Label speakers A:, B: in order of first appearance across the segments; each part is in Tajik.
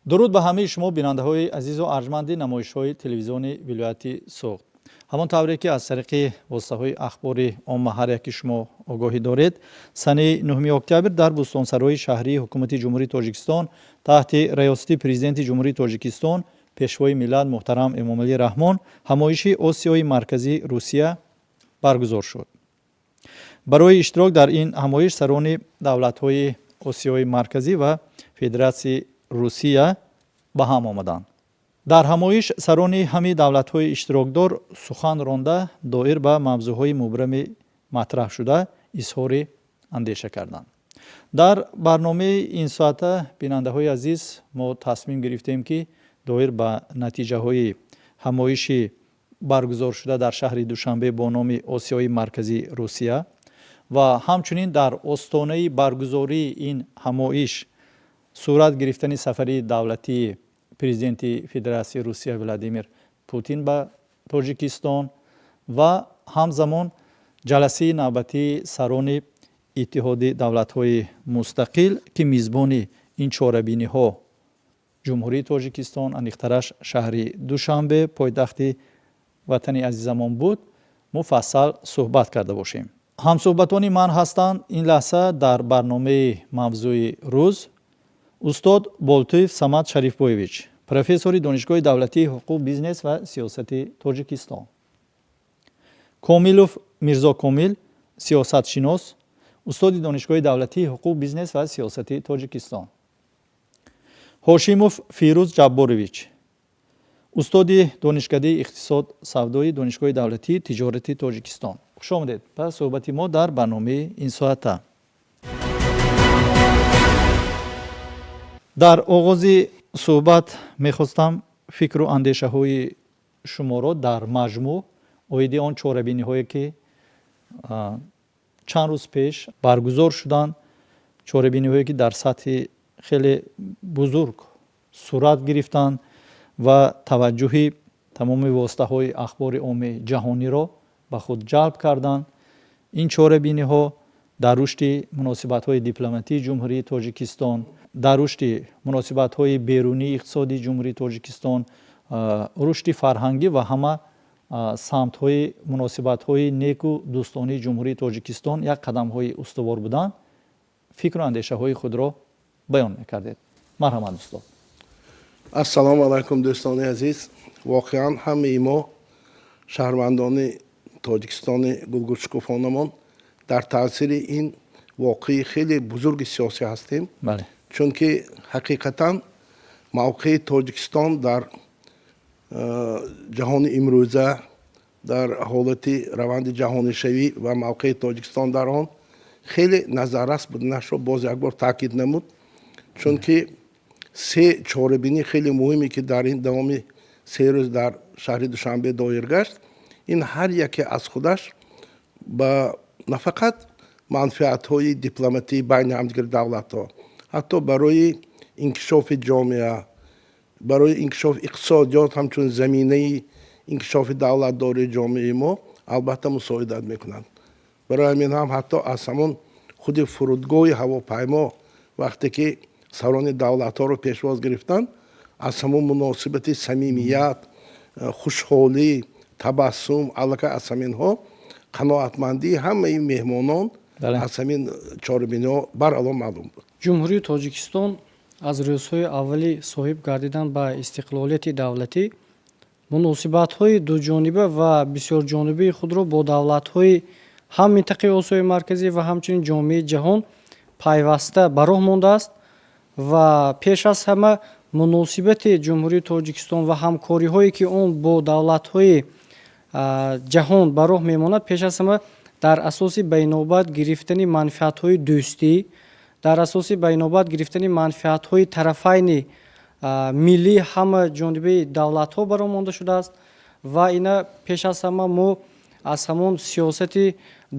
A: Дуруд ба ҳамаи шумо, бинандаҳои азизу арҷманди намоишҳои телевизиони вилояти Суғд. Ҳамон тавре ки аз тариқи воситаҳои ахбори омма ҳар яки шумо огоҳӣ доред, санаи 9 октябр дар Бӯстонсарои шаҳрии Ҳукумати Ҷумҳурии Тоҷикистон таҳти раёсати Президенти Ҷумҳурии Тоҷикистон, Пешвои миллат муҳтарам Эмомалӣ Раҳмон ҳамоиши Осиёи Марказӣ Русия баргузор шуд. Барои иштирок дар ин ҳамоиш сарони давлатҳои Осиёи Марказӣ ва Федератсияи Русия ба ҳам омаданд. Дар ҳамоиш сарони ҳамаи давлатҳои иштирокдор сухан ронда, доир ба мавзӯъҳои мубрами матраҳшуда изҳори андеша карданд. Дар барномаи ин соата, бинандаҳои азиз, мо тасмим гирифтем, ки доир ба натиҷаҳои ҳамоиши баргузоршуда дар шаҳри Душанбе бо номи Осиёи Марказӣ Русия ва ҳамчунин дар остонаи баргузории ин ҳамоиш сурат гирифтани сафари давлатии Президенти Федератсияи Русия Владимир Путин ба Тоҷикистон ва ҳамзамон ҷаласаи навбатии сарони Иттиҳоди давлатҳои мустақил, ки мизбони ин чорабиниҳо Ҷумҳурии Тоҷикистон, аниқтараш шаҳри Душанбе, пойтахти ватани азизамон буд, муфассал суҳбат карда бошем. Ҳамсӯҳбатони ман ҳастанд ин лаҳза дар барномаи «Мавзӯи рӯз» устод Болтуев Самад Шарифбоевич, профессори Донишгоҳи давлатии ҳуқуқ, бизнес ва сиёсати Тоҷикистон, Комилов Мирзо Комил, сиёсатшинос, устоди Донишгоҳи давлатии ҳуқуқ, бизнес ва сиёсати Тоҷикистон, Ҳошимов Фирӯз Ҷабборович, устоди Донишкадаи иқтисод савдои Донишгоҳи давлатии тиҷорати Тоҷикистон. Хуш омадед ба суҳбати мо дар барномаи ин соата. Дар оғози суҳбат мехостам фикру андешаҳои шуморо дар маҷмӯъ оиди он чорабиниҳое, ки чанд рӯз пеш баргузор шуданд, чорабиниҳое, ки дар сатҳи хеле бузург сурат гирифтанд ва таваҷҷӯҳи тамоми воситаҳои ахбори оммаи ҷаҳониро ба худ ҷалб карданд, ин чорабиниҳо дар рушди муносибатҳои дипломатии Ҷумҳурии Тоҷикистон, дар рушди муносибатҳои берунии иқтисодии Ҷумҳурии Тоҷикистон, рушди фарҳангӣ ва ҳама самтҳои муносибатҳои неку дӯстонии Ҷумҳурии Тоҷикистон як қадамҳои устувор буданд, фикру андешаҳои худро баён мекардед. Марҳамат, устод.
B: Ассалому алайкум, дӯстони азиз. Воқеан, ҳамаи мо, шаҳрвандони Тоҷикистони гулгулшукуфонамон, дар таъсири ин воқеаи хеле бузурги сиёсӣ ҳастем, чунки ҳақиқатан мавқеи Тоҷикистон дар ҷаҳони имрӯза, дар ҳолати раванди ҷаҳонишавӣ ва мавқеи Тоҷикистон дар он хеле назаррас буданашро боз як бор таъкид намуд, чунки се чорабинӣ хеле муҳиме, ки дар ин давоми 3 рӯз дар шаҳри Душанбе доир гашт, ин ҳар яке аз худаш ба нафақат манфиатҳои дипломатии байни ҳамдигар давлатҳо, ҳатто барои инкишофи ҷомеа, барои инкишофи иқтисодиёт, ҳамчун заминаи инкишофи давлатдории ҷомеаи мо албатта мусоидат мекунанд. Барои ҳамин ҳам ҳатто аз ҳамон худи фурудгоҳи ҳавопаймо, вақте ки сарони давлатҳоро пешвоз гирифтанд, аз ҳамон муносибати самимият, хушҳолӣ, табассум, аллакай аз ҳаминҳо қаноатмандии ҳамаи меҳмонон аз ҳамин чорабиниҳо барало маълум буд.
C: Ҷумҳурии Тоҷикистон аз рӯзҳои аввали соҳиб гардидан ба истиқлолияти давлатӣ муносибатҳои дуҷониба ва бисёрҷонибаи худро бо давлатҳои ҳам минтақаи Осиёи Марказӣ ва ҳамчунин ҷомеаи ҷаҳон пайваста ба роҳ мондааст ва пеш аз ҳама муносибати Ҷумҳурии Тоҷикистон ва ҳамкориҳое, ки он бо давлатҳои ҷаҳон ба роҳ мемонад, пеш аз ҳама дар асоси ба инобат гирифтани манфиатҳои дӯстӣ, дар асоси ба инобат гирифтани манфиатҳои тарафайни миллии ҳама ҷонибаи давлатҳо ба роҳ монда шудааст. Ва ина пеш аз ҳама мо аз ҳамон сиёсати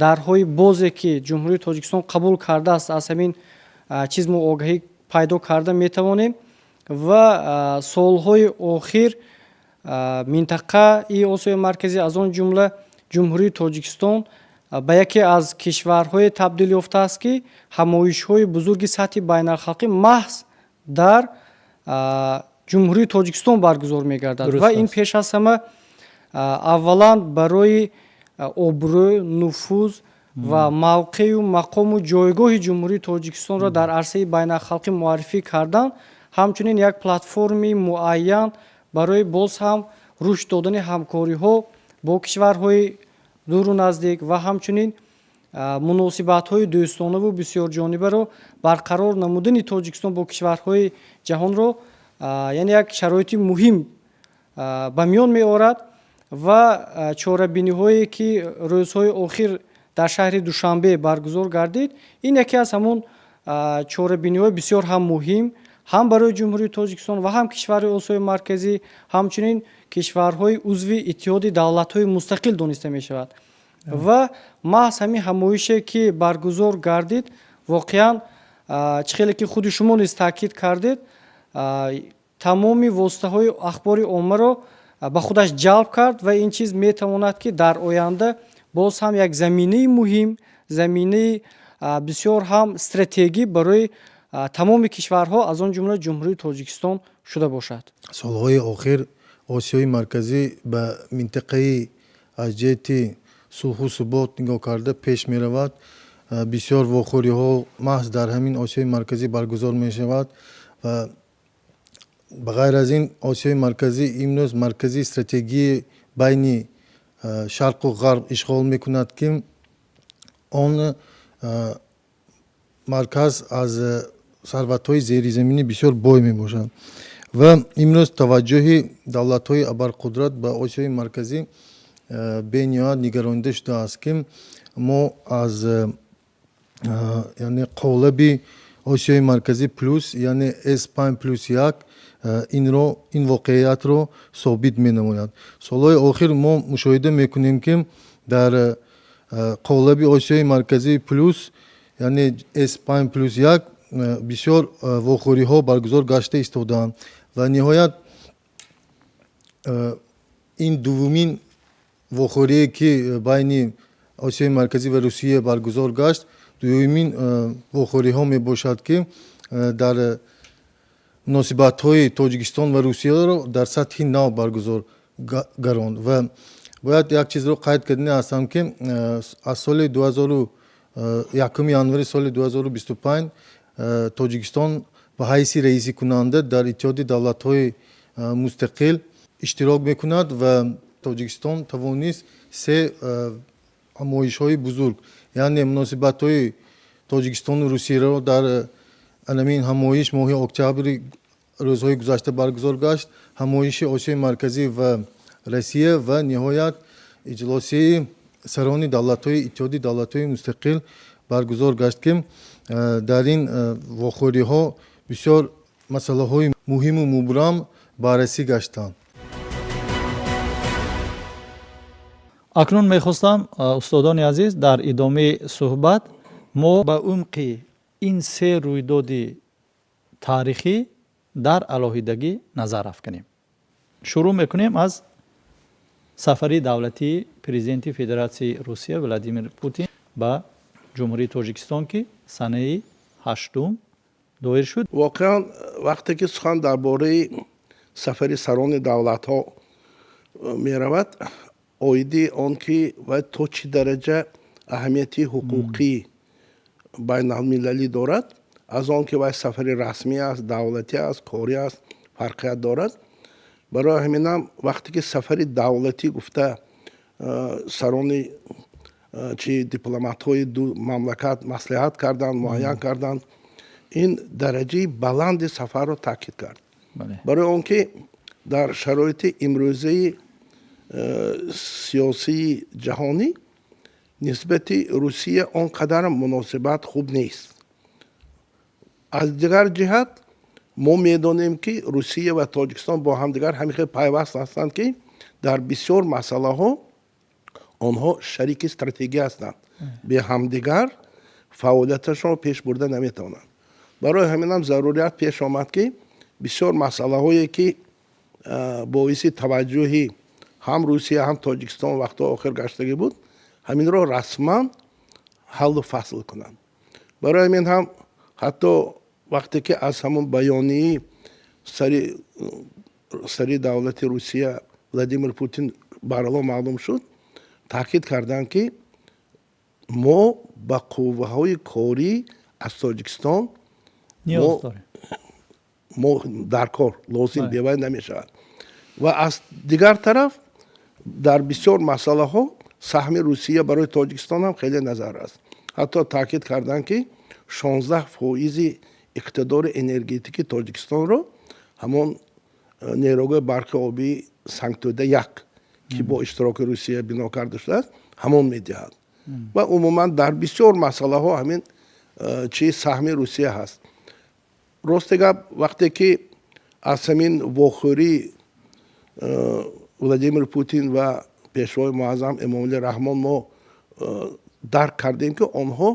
C: дарҳои бозе, ки Ҷумҳурии Тоҷикистон қабул кардааст, аз ҳамин чиз мо огаҳӣ пайдо карда метавонем. Ва солҳои охир минтақаи Осиёи Марказӣ, аз он ҷумла Ҷумҳурии Тоҷикистон, ба яке аз кишварҳое табдил ёфтааст, ки ҳамоишҳои бузурги сатҳи байналхалқӣ маҳз дар Ҷумҳурии Тоҷикистон баргузор мегардад ва ин пеш аз ҳама аввалан барои обрӯ, нуфуз ва мавқею мақому ҷойгоҳи Ҷумҳурии Тоҷикистонро дар арсаи байналхалқӣ муаррифӣ кардан, ҳамчунин як платформи муайян барои боз ҳам рушд додани ҳамкориҳо бо кишварҳои дуру наздик ва ҳамчунин муносибатҳои дӯстонаву бисёрҷонибаро барқарор намудани Тоҷикистон бо кишварҳои ҷаҳонро, яъне як шароити муҳим ба миён меорад. Ва чорабиниҳое, ки рӯзҳои охир дар шаҳри Душанбе баргузор гардид, ин яке аз ҳамон чорабиниҳои бисёр ҳам муҳим ҳам барои Ҷумҳурии Тоҷикистон ва ҳам кишвари Осиёи Марказӣ, ҳамчунин кишварҳои узви Иттиҳоди Давлатҳои Мустақил дониста мешавад. Ва маҳз ҳамин ҳамоише, ки баргузор гардид, воқеан, чӣ хеле ки худи шумо низ таъкид кардед, тамоми воситаҳои ахбори оммаро ба худаш ҷалб кард ва ин чиз метавонад, ки дар оянда боз ҳам як заминаи муҳим, заминаи бисёр ҳам стратегӣ барои тамоми кишварҳо, аз он ҷумла Ҷумҳурии Тоҷикистон шуда бошад.
D: Солҳои охир Осиёи Марказӣ ба минтақаи аз ҷиҳати сулҳу субот нигоҳ карда пеш меравад. Бисёр вохӯриҳо маҳз дар ҳамин Осиёи Марказӣ баргузор мешавад ва ба ғайр аз ин Осиёи Марказӣ имрӯз маркази стратегии байни Шарқу Ғарб ишғол мекунад, ки он марказ аз сарватҳои зеризаминӣ бисёр бой мебошад ва имрӯз таваҷҷӯҳи давлатҳои абарқудрат ба Осиёи Марказӣ бениҳоят нигаронида шудааст, ки мо аз яъне қолаби Осиёи Марказӣ плюс, яъне С5+1, инро, ин воқеиятро собит менамояд. Солҳои охир мо мушоҳида мекунем, ки дар қолаби Осиёи Марказӣ плюс, яъне С5+1, бисёр вохӯриҳо баргузор гашта истодаанд ва ниҳоят ин дуввумин вохӯрие, ки байни Осиёи Марказӣ ва Русия баргузор гашт, дуюмин вохӯриҳо мебошад, ки дар муносибатҳои Тоҷикистон ва Русияро дар сатҳи нав баргузор гаронд. Ва бояд як чизро қайд кардани ҳастам, ки аз соли 2001 январи соли 2025 Тоҷикистон ба ҳайси раисикунанда дар Иттиҳоди Давлатҳои Мустақил иштирок мекунад ва Тоҷикистон тавонист се ҳамоишҳои бузург, яъне муносибатҳои Тоҷикистону Русияро дар анамин ҳамоиш моҳи октябри рӯзҳои гузашта баргузор гашт, ҳамоиши Осиёи Марказӣ ва Россия ва ниҳоят иҷлосияи сарони давлатҳои Иттиҳоди Давлатҳои Мустақил баргузор гашт, ки дар ин вохӯриҳо бисёр масъалаҳои муҳиму мубрам баррасӣ гаштанд.
A: Акнун мехостам, устодони азиз, дар идомаи суҳбат мо ба умқи ин се рӯйдоди таърихӣ дар алоҳидагӣ назар афканем. Шурӯъ мекунем аз сафари давлатии президенти Федератсияи Русия Владимир Путин ба Ҷумҳурии Тоҷикистон, ки санаи 8-ум доир шуд.
B: Воқеан, вақте ки сухан дар бораи сафари сарони давлатҳо меравад, оиди он ки вай то чӣ дараҷа аҳамияти ҳуқуқӣ байналмилалӣ дорад, аз он ки вай сафари расмӣ аст, давлатӣ аст, корӣ аст, фарқият дорад. Барои ҳаминам вақте ки сафари давлатӣ гуфта сарони чи дипломатҳои ду мамлакат маслиҳат карданд, муайян карданд, ин дараҷаи баланди сафарро таъкид кард. Барои он ки дар шароити имрӯзаи сиёсии ҷаҳонӣ нисбати Русия он қадар муносибат хуб нест. Аз дигар ҷиҳат мо медонем, ки Русия ва Тоҷикистон бо ҳамдигар ҳамин хел пайваст ҳастанд, ки дар бисёр масъалаҳо онҳо шарики стратегӣ ҳастанд, бе ҳамдигар фаъолияташонро пеш бурда наметавонанд. Барои ҳаминам зарурият пеш омад, ки бисёр масъалаҳое, ки боиси таваҷҷӯҳи ҳам Русия, ҳам Тоҷикистон вақтҳо охир гаштагӣ буд, ҳаминро расман ҳаллу фасл кунанд. Барои ҳамин ҳам ҳатто вақте ки аз ҳамон баёнияи Сари давлати Русия Владимир Путин барало маълум шуд, таъкид карданд, ки мо ба қувваҳои корӣ аз Тоҷикистон мо дар кор лозим, бевай намешавад. Ва аз дигар тараф, дар бисёр масъалаҳо саҳми Русия барои Тоҷикистон ҳам хеле назар аст. Ҳатто таъкид карданд, ки 16% иқтидори энергетикии Тоҷикистонро ҳамон нерӯгоҳи барқи обии Сангтӯда 1, ки бо иштироки Русия бино карда шудааст, ҳамон медиҳад. Ва умуман дар бисёр масъалаҳо ҳамин чи саҳми Русия ҳаст. Росте гап, вақте ки аз ҳамин вохӯрӣ Владимир Путин ва пешвои муаззам Эмомалӣ Раҳмон мо дарк кардем, ки онҳо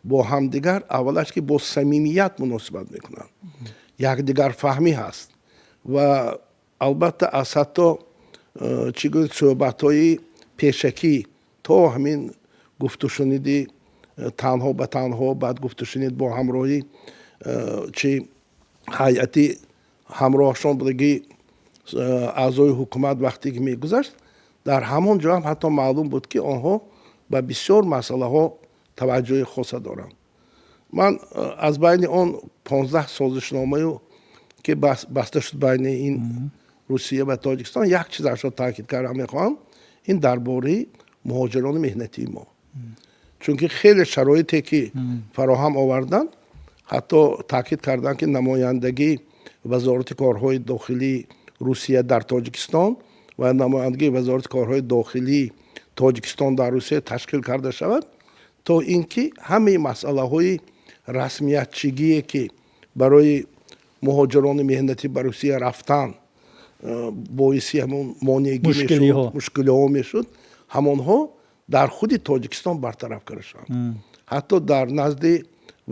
B: бо ҳамдигар аввалаш ки бо самимият муносибат мекунанд, якдигарфаҳмӣ ҳаст. Ва албатта, аз ҳатто чӣ гӯед, суҳбатҳои пешакӣ то ҳамин гуфтушуниди танҳо ба танҳо, баъд гуфтушунид бо ҳамроҳӣ чи ҳайати ҳамроҳашон будагӣ аъзои ҳукумат, вақте ки мегузашт, дар ҳамон ҷо ҳам ҳатто маълум буд, ки онҳо ба бисёр масъалаҳо таваҷҷӯҳи хоса доранд. Ман аз байни он 15 созишномаю, ки баста шуд байни ин Русия ва Тоҷикистон, як чизашро таъкид карда мехоҳам. Ин дар бораи муҳоҷирони меҳнатии мо, чунки хеле шароите ки фароҳам оварданд. Ҳатто таъкид карданд, ки намояндагии Вазорати корҳои дохилии Русия дар Тоҷикистон ва намояндагии Вазорати корҳои дохилии Тоҷикистон дар Русия ташкил карда шавад, то ин ки ҳамаи масъалаҳои расмиятчигие, ки барои муҳоҷирони меҳнатӣ ба Русия рафтан боиси ҳамон монеагӣ мешуд, мушкилиҳо мешуд, ҳамонҳо дар худи Тоҷикистон бартараф карда шаванд. Ҳатто дар назди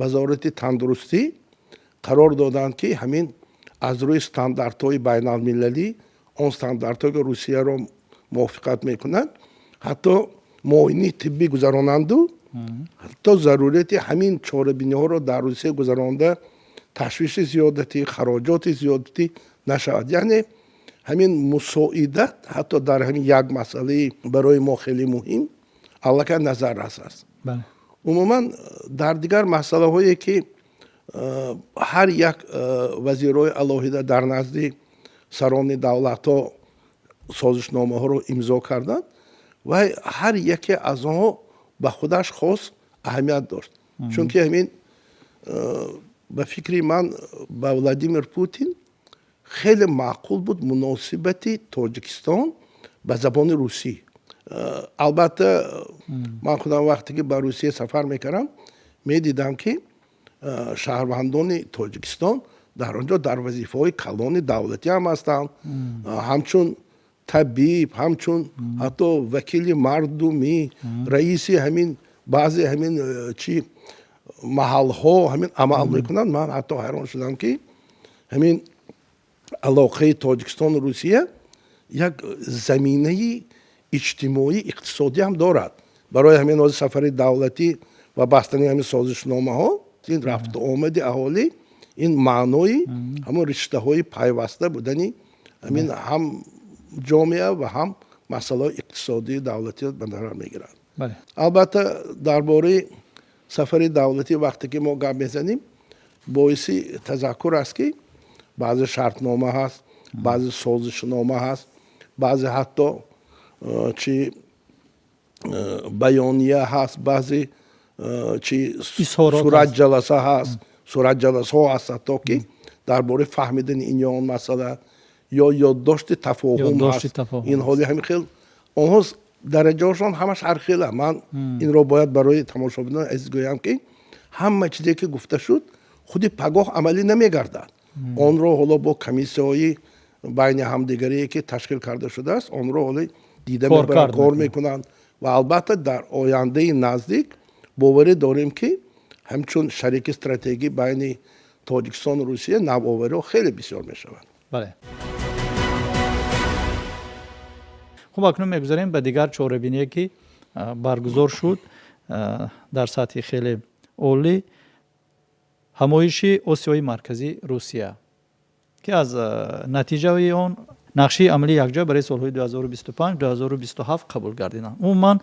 B: Вазорати тандурустӣ қарор доданд, ки ҳамин аз рӯи стандартҳои байналмилалӣ, он стандартҳое ки Русияро мувофиқат мекунад, ҳатто муоинаи тиббӣ гузаронанду ҳатто зарурияти ҳамин чорабиниҳоро дар Русия гузаронда ташвиши зиёдатӣ, хароҷоти зиёдатӣ нашавад. Яъне ҳамин мусоидат ҳатто дар ҳамин як масъалаи барои мо хеле муҳим аллакай назаррас аст. Умуман, дар дигар масъалаҳое, ки ҳар як вазирҳои алоҳида дар назди сарони давлатҳо созишномаҳоро имзо карданд ва ҳар яке аз онҳо ба худаш хос аҳамият дошт, чунки ҳамин ба фикри ман ба Владимир Путин хеле маъқул буд муносибати Тоҷикистон ба забони русӣ. Албатта, ман худам вақте ки ба Русия сафар мекардам, медидам, ки шаҳрвандони Тоҷикистон дар он ҷо дар вазифаҳои калони давлатӣ ҳам ҳастанд, ҳамчун табиб, ҳамчун ҳатто вакили мардумӣ, раиси ҳамин баъзе ҳамин чи маҳалҳо ҳамин амал мекунанд. Ман ҳатто ҳайрон шудам, ки ҳамин алоқаи Тоҷикистону Русия як заминаи иҷтимоӣ, иқтисодӣ ҳам дорад. Барои ҳамин ҳозир сафари давлатӣ ва бастани ҳамин созишномаҳо, ин рафту омади аҳолӣ, ин маънои ҳамон риштаҳои пайваста будани ҳамин ҳам ҷомеа ва ҳам масъалаҳои иқтисодии давлатӣ ба назар мегирад. Албатта, дар бораи сафари давлатӣ вақте ки мо гап мезанем, боиси тазаккур аст, ки баъзе шартнома ҳаст, баъзе созишнома ҳаст, баъзе ҳатто чи баёния ҳаст, баъзе чи суратҷаласа ҳаст, суратҷаласаҳо ҳаст, ҳатто ки дар бораи фаҳмидани ин ё он масъала ё ёддошти тафоҳум ҳаст. Ин ҳоли ҳамин хел онҳо дараҷаҳошон ҳамаш ҳар хела. Ман инро бояд барои тамошобинон азиз гӯям, ки ҳама чизе ки гуфта шуд, худи пагоҳ амалӣ намегардад. Онро ҳоло бо комиссияҳои байни ҳамдигарие, ки ташкил карда шудааст, онро ҳоло дида мебаранд, кор мекунанд. Ва албатта, дар ояндаи наздик боварӣ дорем, ки ҳамчун шарики стратегӣ байни Тоҷикистону Русия навовариҳо хеле бисёр мешавад.
A: Бале, хуб, акнун мегузарем ба дигар чорабиние, ки баргузор шуд дар сатҳи хеле олӣ: ҳамоиши Осиёи Марказӣ, Русия. ки аз натиҷаи он нақшаи амалии якҷоя барои солҳои 2025-2027 қабул гардиданд. Умуман,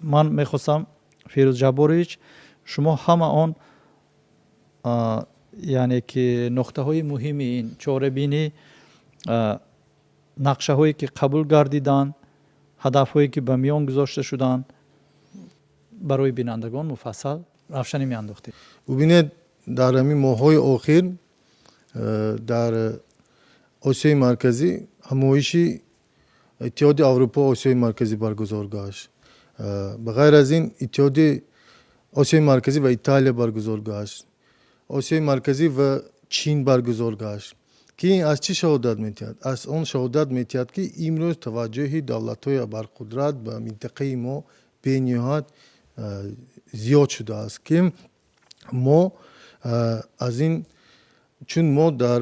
A: ман мехостам, Фирӯз Ҷабборович, шумо ҳама он, яъне ки нуқтаҳои муҳими ин чорабинӣ, нақшаҳое ки қабул гардиданд, ҳадафҳое ки ба миён гузошта шуданд, барои бинандагон муфассал равшанӣ меандохтед.
D: Бубинед, дар ҳамин моҳҳои охир дар Осиёи Марказӣ ҳамоиши Иттиҳоди Аврупо Осиёи Марказӣ баргузор гашт. Ба ғайр аз ин, Иттиҳоди Осиёи Марказӣ ва Италия баргузор гашт, Осиёи Марказӣ ва Чин баргузор гашт, ки ин аз чӣ шаҳодат медиҳад? Аз он шаҳодат медиҳад, ки имрӯз таваҷҷӯҳи давлатҳои абарқудрат ба минтақаи мо бениҳоят зиёд шудааст, ки мо аз ин, чун мо дар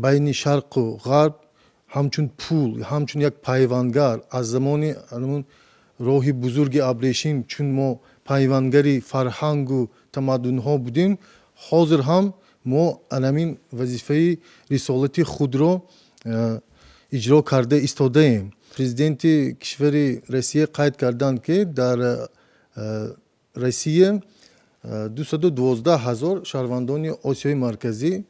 D: байни Шарқу Ғарб ҳамчун пул, ҳамчун як пайвандгар аз замони роҳи бузурги Абрешим, чун мо пайвандгари фарҳангу тамаддунҳо будем, ҳозир ҳам мо анамин вазифаи рисолати худро иҷро карда истодаем. Президенти кишвари Россия қайд карданд, ки дар Россия 212 000 шаҳрвандони Осиёи Марказӣ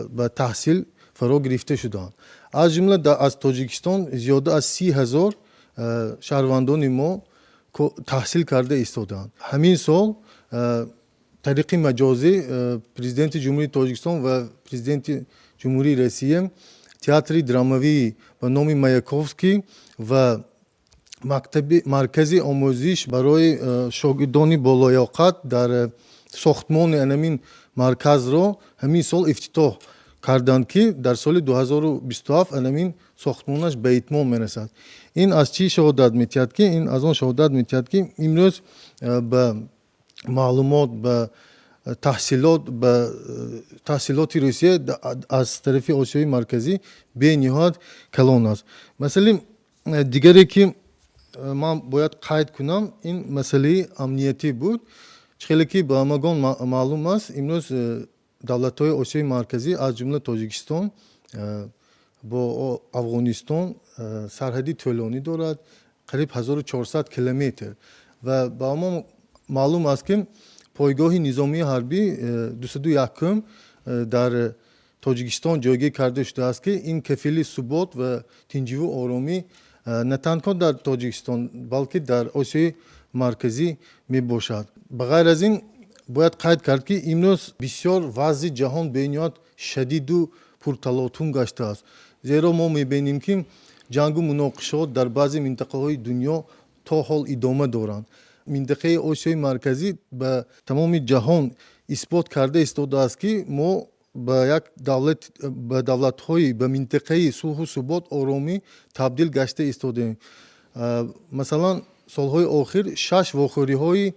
D: ба таҳсил фаро гирифта шуданд. Аз ҷумла аз Тоҷикистон зиёда аз 30 000 шаҳрвандони мо таҳсил карда истодаанд. Ҳамин сол тариқи маҷозӣ Президенти Ҷумҳурии Тоҷикистон ва Президенти Ҷумҳурии Россия театри драмавӣ ба номи Маяковский ва мактаби маркази омӯзиш барои шогирдони болоёқат дар сохтмони анамин марказро ҳамин сол ифтитоҳ карданд, ки дар соли 2027 анамин сохтмонаш ба итмом мерасад. Ин аз чӣ шаҳодат медиҳад? Ки ин аз он шаҳодат медиҳад, ки имрӯз ба маълумот, ба таҳсилот, ба таҳсилоти Русия аз тарафи Осиёи Марказӣ бениҳоят калон аст. Масъалаи дигаре, ки ман бояд қайд кунам, ин масъалаи амниятӣ буд. Чӣ хеле ки ба ҳамагон маълум аст, имрӯз давлатҳои Осиёи Марказӣ, аз ҷумла Тоҷикистон, бо Афғонистон сарҳади тӯлонӣ дорад, қариб 1400 километр. Ва ба ҳамон маълум аст, ки пойгоҳи низомии ҳарбӣ 201-ум дар Тоҷикистон ҷойгир карда шудааст, ки ин кафили субот ва тинҷиву оромӣ на танҳо дар Тоҷикистон, балки дар Осиёи Марказӣ мебошад. Ба ғайр аз ин, бояд қайд кард, ки имрӯз бисёр вазъи ҷаҳон бениҳоят шадиду пурталотум гаштааст, зеро мо мебинем, ки ҷангу муноқишот дар баъзе минтақаҳои дунё то ҳол идома доранд. Минтақаи Осиёи Марказӣ ба тамоми ҷаҳон исбот карда истодааст, ки мо ба як давлат, ба давлатҳои, ба минтақаи сулҳу субот, оромӣ табдил гашта истодаем. Масалан, солҳои охир шаш вохӯриҳои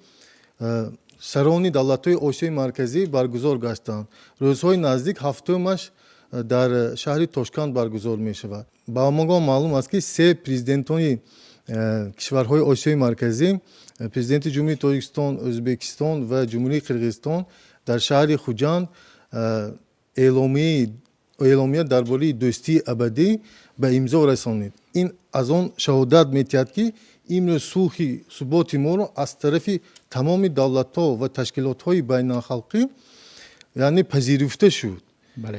D: сарони давлатҳои Осиёи Марказӣ баргузор гаштанд. Рӯзҳои наздик ҳафтумаш дар шаҳри Тошканд баргузор мешавад. Ба ҳамагон маълум аст, ки се президентони кишварҳои Осиёи Марказӣ, Президенти Ҷумҳурии Тоҷикистон, Ӯзбекистон ва Ҷумҳурии Қирғизистон, дар шаҳри Хуҷанд эъломия дар бораи дӯстии абадӣ ба имзо расонид. Ин аз он шаҳодат медиҳад, ки имрӯз сулҳи суботи моро аз тарафи тамоми давлатҳо ва ташкилотҳои байналхалқӣ, яъне, пазируфта шуд,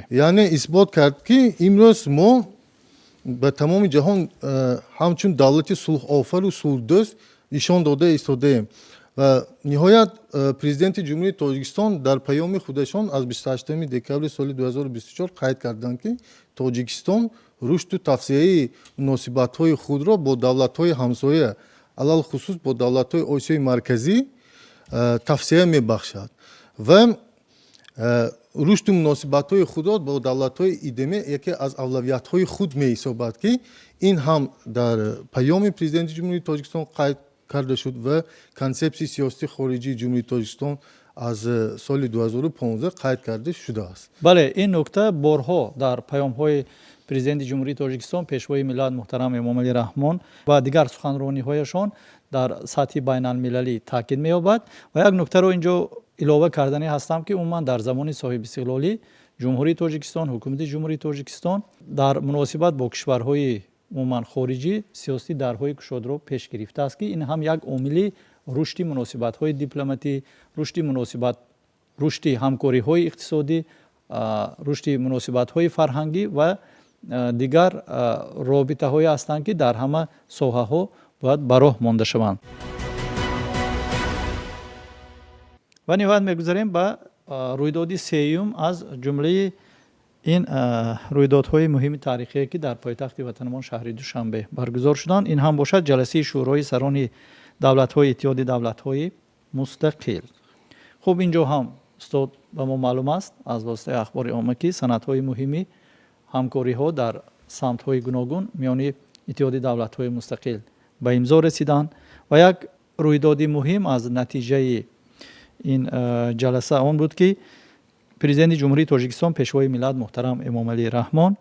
D: яъне исбот кард, ки имрӯз мо ба тамоми ҷаҳон ҳамчун давлати сулҳофару сулҳдӯст нишон дода истодаем. Ва ниҳоят, Президенти Ҷумҳурии Тоҷикистон дар паёми худашон аз 28 декабри соли 2024 қайд карданд, ки Тоҷикистон рушду тавсеаи муносибатҳои худро бо давлатҳои ҳамсоя, алалхусус бо давлатҳои Осиёи Марказӣ, тавсеа мебахшад ва рушду муносибатҳои худро бо давлатҳои ИДМ яке аз авлавиятҳои худ меҳисобад, ки ин ҳам дар паёми Президенти Ҷумҳурии Тоҷикистон қайд карда шуд ва консепсияи сиёсати хориҷии Ҷумҳурии Тоҷикистон аз соли 2015 қайд карда шудааст.
A: Бале, ин нукта борҳо дар паёмҳои Президенти Ҷумҳурии Тоҷикистон, Пешвои миллат муҳтарам Эмомалӣ Раҳмон ва дигар суханрониҳояшон дар сатҳи байналмилалӣ таъкид меёбад. Ва як нуктаро ин ҷо илова карданӣ ҳастам, ки умуман дар замони соҳибистиқлолӣ Ҷумҳурии Тоҷикистон, ҳукумати Ҷумҳурии Тоҷикистон дар муносибат бо кишварҳои умуман хориҷӣ сиёсати дарҳои кушодро пеш гирифтааст, ки ин ҳам як омили рушди муносибатҳои дипломатӣ, рушди муносибат, рушди ҳамкориҳои иқтисодӣ, рушди муносибатҳои фарҳангӣ ва дигар робитаҳое ҳастанд, ки дар ҳама соҳаҳо бояд ба роҳ монда шаванд. Ва ниҳоят мегузарем ба рӯйдоди сеюм аз ҷумлаи ин рӯйдодҳои муҳими таърихие, ки дар пойтахти ватанамон шаҳри Душанбе баргузор шуданд. Ин ҳам бошад ҷаласаи Шӯрои сарони давлатҳои Иттиҳоди давлатҳои мустақил. Хуб, инҷо ҳам, устод, ба мо маълум аст аз воситаи ахбори омма, ки санадҳои муҳими ҳамкориҳо дар самтҳои гуногун миёни Иттиҳоди давлатҳои мустақил ба имзо расиданд ва як рӯйдоди муҳим аз натиҷаи ин ҷаласа он буд, ки Президенти Ҷумҳурии Тоҷикистон, Пешвои миллат муҳтарам Эмомалӣ Раҳмон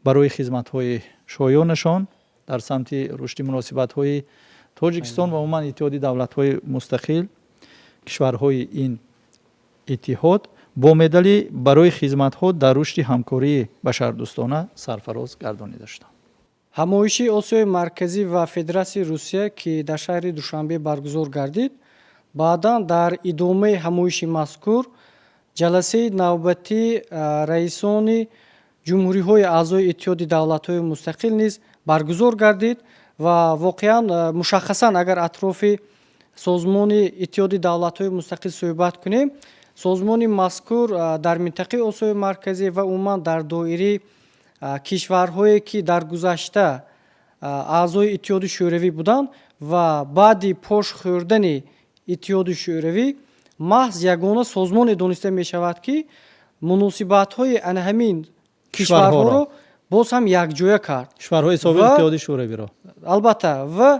A: барои хизматҳои шоёнашон дар самти рушди муносибатҳои Тоҷикистон ва умуман Иттиҳоди давлатҳои мустақил, кишварҳои ин иттиҳод, бо медали «Барои хизматҳо дар рушди ҳамкории башардӯстона» сарфароз гардонида шуданд.
C: Ҳамоиши Осиёи Марказӣ ва Федератсияи Русия, ки дар шаҳри Душанбе баргузор гардид, баъдан дар идомаи ҳамоиши мазкур ҷаласаи навбатии раисони ҷумҳуриҳои аъзои Иттиҳоди давлатҳои мустақил низ баргузор гардид. Ва воқеан, мушаххасан агар атрофи созмони Иттиҳоди давлатҳои мустақил суҳбат кунем, созмони мазкур дар минтақаи Осиёи Марказӣ ва умуман дар доираи кишварҳое, ки дар гузашта аъзои Иттиҳоди Шӯравӣ буданд ва баъди пош хӯрдани Иттиҳоди Шӯравӣ, маҳз ягона созмоне дониста мешавад, ки муносибатҳои ана ҳамин кишварҳоро боз ҳам якҷоя кард.
A: Кишварҳои собиқ Иттиҳоди Шӯравиро.
C: Албатта, ва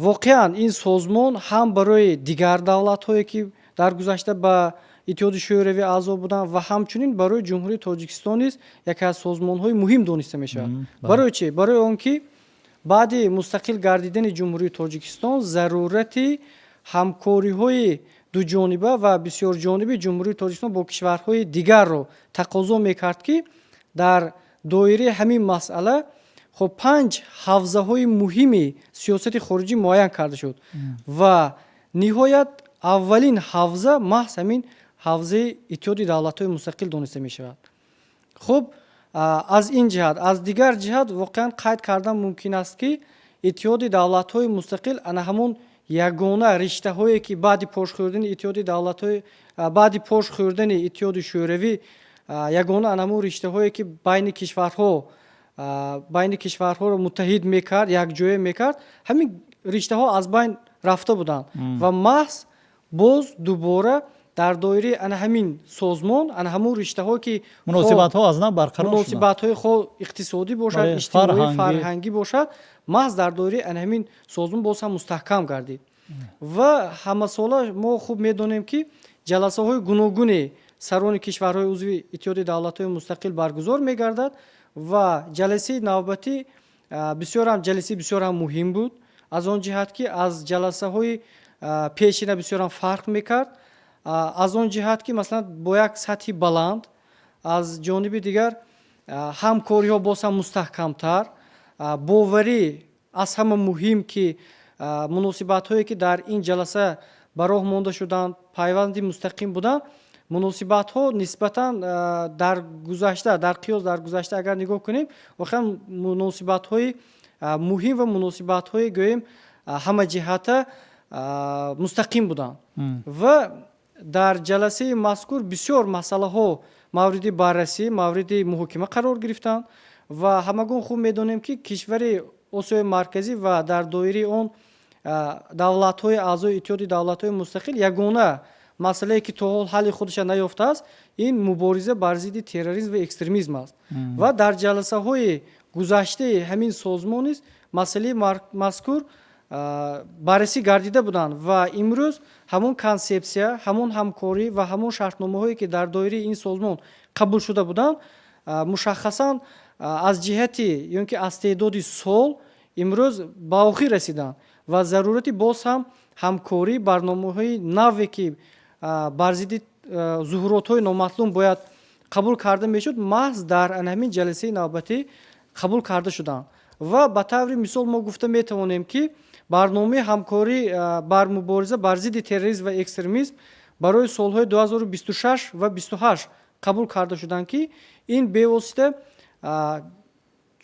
C: воқеан ин созмон ҳам барои дигар давлатҳое, ки дар гузашта ба Иттиҳоди Шӯравӣ аъзо буданд, ва ҳамчунин барои Ҷумҳурии Тоҷикистон низ яке аз созмонҳои муҳим дониста мешавад. Барои чӣ? Барои он ки баъди мустақил гардидани Ҷумҳурии Тоҷикистон зарурати ҳамкориҳои дуҷониба ва бисёрҷониби Ҷумҳурии Тоҷикистон бо кишварҳои дигарро тақозо мекард, ки дар доираи ҳамин масъала, хоб, панҷ ҳавзаҳои муҳими сиёсати хориҷӣ муайян карда шуд ва ниҳоят аввалин ҳавза маҳз ҳамин ҳавзаи Иттиҳоди давлатҳои мустақил дониста мешавад. Хуб, аз ин ҷиҳат, аз дигар ҷиҳат воқеан қайд кардан мумкин аст, ки Иттиҳоди давлатҳои мустақил ана ҳамон ягона риштаҳое, ки баъди пош хӯрдани Иттиҳоди давлатҳои, баъди пош хӯрдани Иттиҳоди Шӯравӣ, ягона ана ҳамон риштаҳое, ки байни кишварҳоро муттаҳид мекард, якҷоя мекард, ҳамин риштаҳо аз байн рафта буданд ва маҳз боз дубора дар доираи ана ҳамин созмон ана ҳамон риштаҳое, ки
A: муносибатҳо аз нав барқарор.
C: Муносибатҳои хоҳ иқтисодӣ бошад, иҷтимоӣ, фарҳангӣ бошад, маҳз дар доираи ана ҳамин созмон боз ҳам мустаҳкам гардид. Ва ҳамасола мо хуб медонем, ки ҷаласаҳои гуногуни сарони кишварҳои узви Иттиҳоди давлатҳои мустақил баргузор мегардад ва ҷаласаи навбатӣ бисёрам ҷаласаи бисёрам муҳим буд, аз он ҷиҳат, ки аз ҷаласаҳои пешина бисёрам фарқ мекард, аз он ҷиҳат, ки масалан бо як сатҳи баланд, аз ҷониби дигар ҳамкориҳо боз ҳам мустаҳкамтар, боварӣ, аз ҳама муҳим, ки муносибатҳое, ки дар ин ҷаласа ба роҳ монда шуданд, пайванди мустақим буданд, муносибатҳо нисбатан дар гузашта, дар қиёс дар гузашта агар нигоҳ кунем, воқеан муносибатҳои муҳим ва муносибатҳои, гӯем, ҳамаҷиҳата мустақим буданд. Ва дар ҷаласаи мазкур бисёр масъалаҳо мавриди баррасӣ, мавриди муҳокима қарор гирифтанд. Ва ҳамагон хуб медонем, ки кишвари Осиёи Марказӣ ва дар доираи он давлатҳои аъзои Иттиҳоди давлатҳои мустақил ягона масъалае, ки то ҳол ҳалли худашро наёфтааст, ин мубориза бар зидди терроризм ва экстремизм аст. Ва дар ҷаласаҳои гузаштаи ҳамин созмон низ масъалаи мазкур баррасӣ гардида буданд ва имрӯз ҳамон консепсия, ҳамон ҳамкорӣ ва ҳамон шартномаҳое, ки дар доираи ин созмон қабул шуда буданд, мушаххасан аз ҷиҳати ё ки аз теъдоди сол имрӯз ба охир расиданд ва зарурати боз ҳам ҳамкорӣ, барномаҳои наве, ки бар зидди зуҳуротҳои номатлуб бояд қабул карда мешуд, маҳз дар ҳамин ҷаласаи навбатӣ қабул карда шуданд. Ва ба таври мисол мо гуфта метавонем, ки барномаи ҳамкорӣ бар мубориза бар зидди терроризм ва экстремизм барои солҳои 2026 ва 28 қабул карда шуданд, ки ин бевосита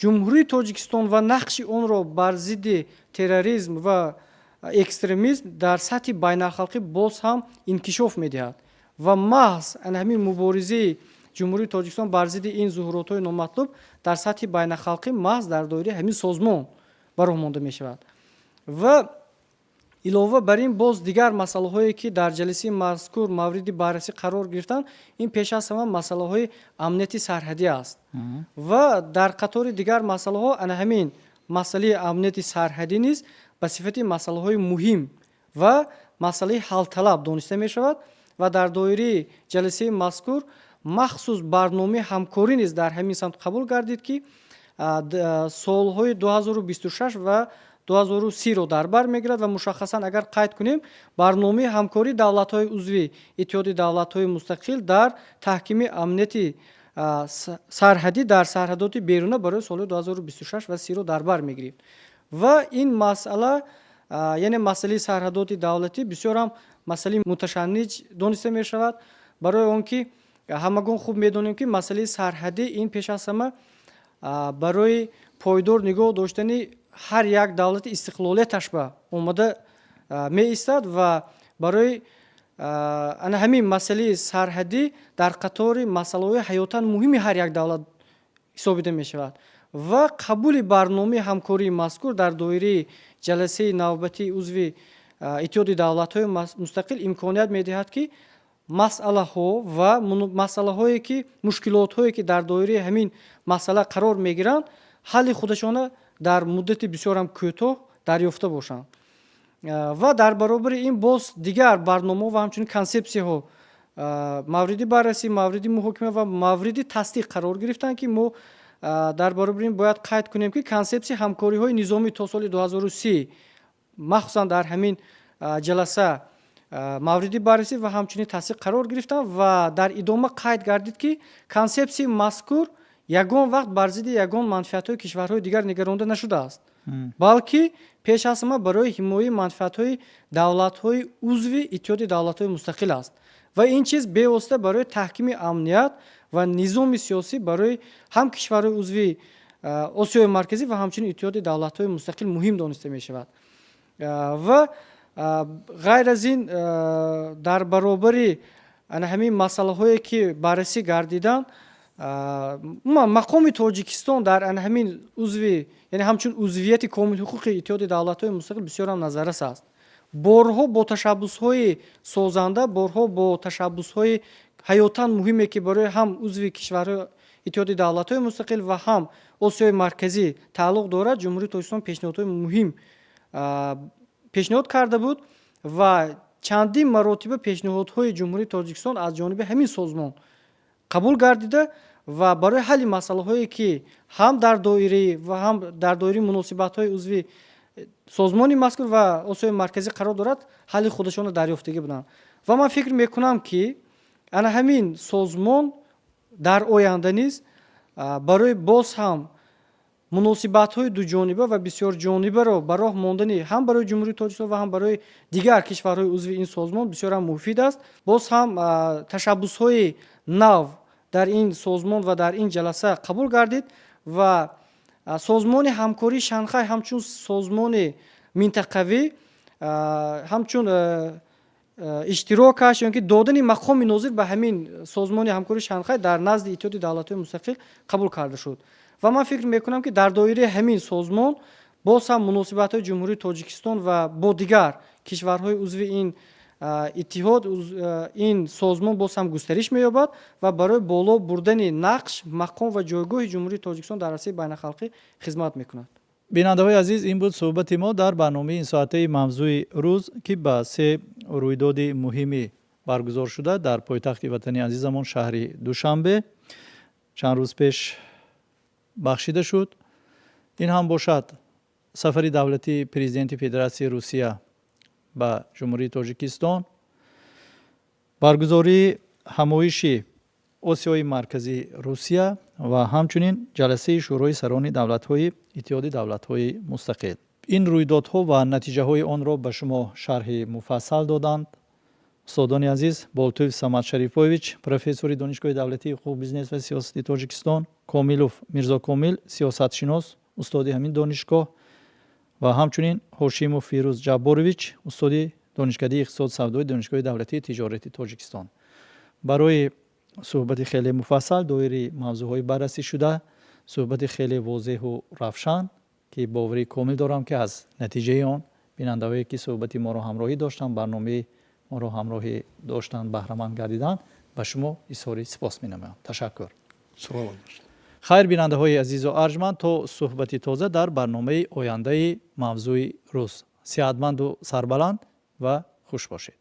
C: Ҷумҳурии Тоҷикистон ва нақши онро бар зидди терроризм ва экстремизм дар сатҳи байналхалқӣ боз ҳам инкишоф медиҳад. Ва маҳз ана ҳамин муборизаи Ҷумҳурии Тоҷикистон бар зидди ин зуҳуротҳои номатлуб дар сатҳи байналхалқӣ маҳз дар доираи ҳамин созмон ба роҳ монда мешавад. Ва илова бар ин, боз дигар масъалаҳое, ки дар ҷаласаи мазкур мавриди баррасӣ қарор гирифтанд, ин пеш аз ҳама масъалаҳои амнияти сарҳадӣ аст. Ва дар қатори дигар масъалаҳо ана ҳамин масъалаи амнияти сарҳадӣ низ ба сифати масъалаҳои муҳим ва масъалаи ҳалталаб дониста мешавад. Ва дар доираи ҷаласаи мазкур махсус барномаи ҳамкорӣ низ дар ҳамин самт қабул гардид, ки солҳои 2026 ва 2030-ро дар бар мегирад. Ва мушаххасан агар қайд кунем, барномаи ҳамкории давлатҳои узви Иттиҳоди Давлатҳои Мустақил дар таҳкими амнияти сарҳадӣ дар сарҳадоти беруна барои соли 2026 ва 30-ро дар бар мегирифт. Ва ин масъала, яъне масъалаи сарҳадоти давлатӣ, бисёр ҳам масъалаи муташанниҷ дониста мешавад, барои он ки ҳамагон хуб медонем, ки масъалаи сарҳадӣ ин пеш аз ҳама барои пойдор нигоҳ доштани ҳар як давлати истиқлолияташ ба омада меистад. Ва барои ана ҳамин масъалаи сарҳадӣ дар қатори масъалаҳои ҳаётан муҳими ҳар як давлат ҳисобида мешавад. Ва қабули барномаи ҳамкории мазкур дар доираи ҷаласаи навбатии узви Иттиҳоди Давлатҳои Мустақил имконият медиҳад, ки масъалаҳо ва масъалаҳое ки мушкилотҳое, ки дар доираи ҳамин масъала қарор мегиранд, ҳалли худашона дар муддати бисёрам кӯтоҳ дарёфта бошанд. Ва дар баробари ин боз дигар барномаҳо ва ҳамчунин консепсияҳо мавриди баррасӣ, мавриди муҳокима ва мавриди тасдиқ қарор гирифтанд, ки мо дар баробари ин бояд қайд кунем, ки консепсияи ҳамкориҳои низомӣ то соли 2030 махсусан дар ҳамин ҷаласа мавриди баррасӣ ва ҳамчунин тасдиқ қарор гирифтанд. Ва дар идома қайд гардид, ки консепсияи мазкур ягон вақт бар зидди ягон манфиатҳои кишварҳои дигар нигаронда нашудааст, балки пеш аз ҳама барои ҳимояи манфиатҳои давлатҳои узви Иттиҳоди Давлатҳои Мустақил аст. Ва ин чиз бевосита барои таҳкими амният ва низоми сиёсӣ барои ҳам кишварҳои узви Осиёи Марказӣ ва ҳамчунин Иттиҳоди Давлатҳои Мустақил муҳим дониста мешавад. Ва ғайр аз ин, дар баробари ана ҳамин масъалаҳое, ки баррасӣ гардиданд, умуман мақоми Тоҷикистон дар ана ҳамин узви, яъне ҳамчун узвияти комилҳуқуқи Иттиҳоди Давлатҳои Мустақил бисёрам назаррас аст. Борҳо бо ташаббусҳои созанда, борҳо бо ташаббусҳои ҳаётан муҳиме, ки барои ҳам узви кишварҳои Иттиҳоди Давлатҳои Мустақил ва ҳам Осиёи Марказӣ тааллуқ дорад, Ҷумҳурии Тоҷикистон пешниҳодҳои муҳим пешниҳод карда буд. Ва чандин маротиба пешниҳодҳои Ҷумҳурии Тоҷикистон аз ҷониби ҳамин созмон қабул гардида ва барои ҳалли масъалаҳое, ки ҳам дар доираи ва ҳам дар доираи муносибатҳои узви созмони мазкур ва Осиёи Марказӣ қарор дорад, ҳалли худашонро дарёфтагӣ буданд. Ва ман фикр мекунам, ки ана ҳамин созмон дар оянда низ барои боз ҳам муносибатҳои дуҷониба ва бисёрҷонибаро ба роҳ мондани ҳам барои Ҷумҳурии Тоҷикистон ва ҳам барои дигар кишварҳои узви ин созмон бисёр ҳам муфид аст. Боз ҳам ташаббусҳои нав дар ин созмон ва дар ин ҷаласа қабул гардид. Ва Созмони Ҳамкории Шанхай ҳамчун созмони минтақавӣ, ҳамчун иштирокаш ё ки додани мақоми нозир ба ҳамин Созмони Ҳамкории Шанхай дар назди Иттиҳоди Давлатҳои Мустақил қабул карда шуд. Ва ман фикр мекунам, ки дар доираи ҳамин созмон боз ҳам муносибатҳои Ҷумҳурии Тоҷикистон ва бо дигар кишварҳои узви ин иттиҳод, ин созмон боз ҳам густариш меёбад ва барои боло бурдани нақш, мақом ва ҷойгоҳи Ҷумҳурии Тоҷикистон дар арсаи байналхалқӣ хизмат мекунад.
A: Бинандаҳои азиз, ин буд суҳбати мо дар барномаи инсоатаи «Мавзӯи рӯз», ки ба се рӯйдоди муҳими баргузор шуда дар пойтахти ватани азизамон, шаҳри Душанбе, чанд рӯз пеш бахшида шуд. Ин ҳам бошад сафари давлатии Президенти Федератсияи Русия ба Ҷумҳурии Тоҷикистон, баргузории ҳамоиши Осиёи Марказӣ, Русия ва ҳамчунин ҷаласаи Шӯрои сарони давлатҳои Иттиҳоди Давлатҳои Мустақил. Ин рӯйдодҳо ва натиҷаҳои онро ба шумо шарҳи муфассал доданд устодони азиз: Болтуев Самад Шарифович, профессори Донишгоҳи давлатии ҳуқуқ, бизнес ва сиёсати Тоҷикистон, Комилов Мирзокомил, сиёсатшинос, устоди ҳамин донишгоҳ, ва ҳамчунин Ҳошимов Фирӯз Ҷабборович, устоди Донишкадаи иқтисоду савдои Донишгоҳи давлатии тиҷорати Тоҷикистон, барои суҳбати хеле муфассал доири мавзӯъҳои баррасӣ шуда, суҳбати хеле возеҳу равшан, ки боварии комил дорам, ки аз натиҷаи он бинандаҳое, ки суҳбати моро ҳамроҳӣ доштанд, барномаи моро ҳамроҳӣ доштанд, баҳраманд гардиданд. Ба шумо изҳори сипос менамоям. Ташаккур.
B: Саломат бошед.
A: Хайр, бинандаҳои азизу арҷманд, то суҳбати тоза дар барномаи ояндаи «Мавзӯи рӯз». Сиҳатманду сарбаланд ва хуш бошед.